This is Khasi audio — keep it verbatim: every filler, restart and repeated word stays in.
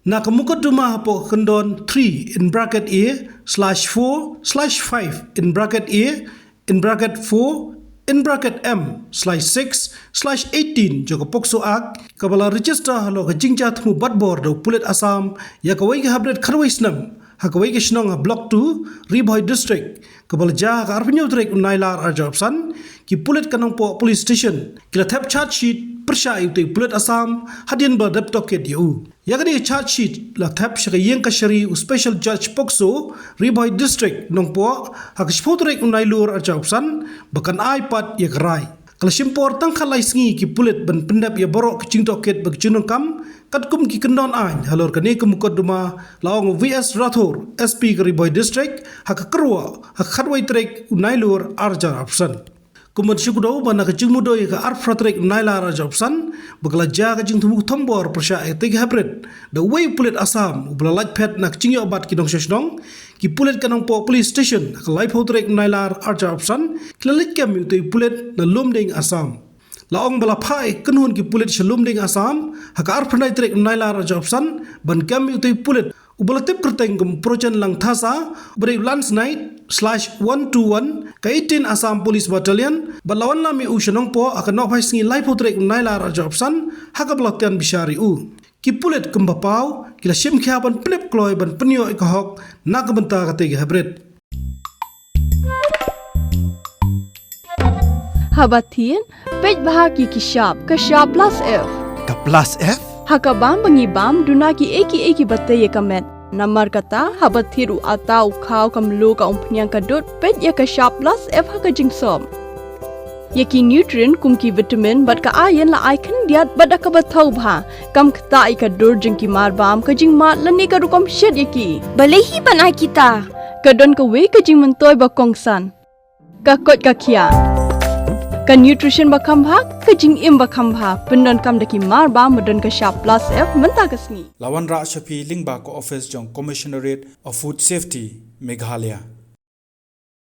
Na ka mukotduma hapoh ka kyndon three in bracket A slash four slash five in bracket A in bracket four in bracket M slash six slash eighteen jong ka POCSO Act, kaba la register halor ka jingjia thmu batbor da u pulit Assam ïa kawei ka hapdeng khatwei snem ha kawei ka shnong ha Block two, Ri Bhoi District, kaba la jia ha ka arphew hynñiew tarik u Nailar arhajar arphew san, ki pulit ka Nongpoh Police Station ki la thep charge sheet pyrshah ïa utei u pulit Assam hadien ba la dep tohkit ïa u. Ïa kane ka charge sheet la thep sha ka ïing kashari u Special Judge POCSO, Ri Bhoi District, Nongpoh, ha ka shiphew tarik u Nailur arhajar arphew san, ba kan ai pat ïa ka rai. Ka la shim por tang khatlai sngi ki pulit ban pyndep ïa baroh ki jingtohkit bad ki jingdonkam katkum ki kyndon aiñ halor kane ka mukotduma, la ong u V S Rathore, S P ka Ri Bhoi District, ha ka kyrwoh ha ka khatwei tarik u Nailur arhajar arphew san. Kum ban shu kdew ba na ka jingmudui ha ka arphew phra tarik u Nailar arhajar arphew san, ba ka la jia ka jingthmu thombor pyrshah ïa katei ka hapdeng da uwei u pulit Assam uba la lait phet na ka jingïoh bat ki nongshong shnong, ki pulit ka Nongpoh Police Station ha ka laiphew tarik u Nailar arhajar arphew san ki la leit kem ïa utei u pulit na Lumding, Assam. La ong ba la phah ïa ka kynhun ki pulit sha Lumding, Assam, ha ka arphew khyndai tarik u Nailar arhajar arphew san ban kem ïa utei u pulit uba la tip kyrteng kum u Projen Langthasa, uba dei u Lance Knight slash one two one ka eighteen Assam Police Battalion, bad la wanlam ïa u sha Nongpoh ha ka nohphai sngi laiphew tarik u Nailar arhajar arphew san, ha kaba la tian bishar ïa u. Ki pulit kumba paw ki la shim khia ban pyndep kloi ban pynïoh ïa ka hok na ka bynta katei ka hapdeng. Haba thied, peit bha ki ki shap, ka shap plus F. Ka plus F? Ha ka bam ba ngi bam, duna kiei kiei kiba tei ïa ka met. Namar kata, haba thied u atta, u khaw, ka mluh, ka umphniang, ka dud, peit ïa ka shap plus F ha ka jingsop. Ïa ki nutrient kum ki vitamin bad ka iron la ai khyndiat bad da kaba thaw bha. Kam ktah ïa ka dur jong ki marbam, ka jingmad lane ka rukom shet ïa ki. Balei hi ban ai kita? Ka don kawei ka jingmyntoi ba kongsan. Ka koit ka khiah. Ka nutrition ba kham bha, ka jingim ba kham bha. Pyndonkam da ki marbam ba don ka shap plus F mynta ka sngi. La wanrah sha phi lyngba ka office jong Commissionerate of Food Safety, Meghalaya.